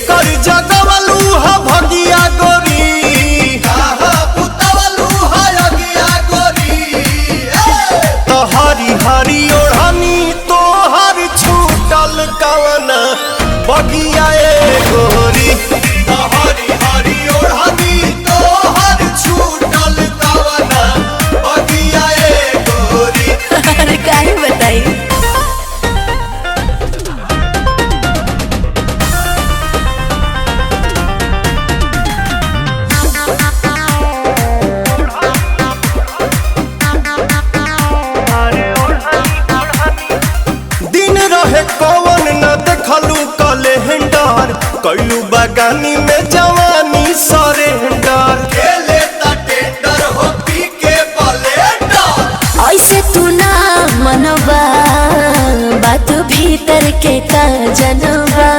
कर जगवलू ह भगिया गोरी, कहा पुतवलू ह अगिया गोरी। तो हरी हरी ओढ़नी तोहर छूटल कवन बगिया ए गोरी। तो हरी हरी ओढ़नी तोहर छूटल कवन बगिया ए गोरी। अरे काहे बताई। दिन रहे कवन न देखलू कैलेंडर, कैलू बगानी में जवानी सरेंडर। खेले टेंडर हो पी के बलेंडर। ऐसे तू ना मनवा, बात भीतर के का जनवा।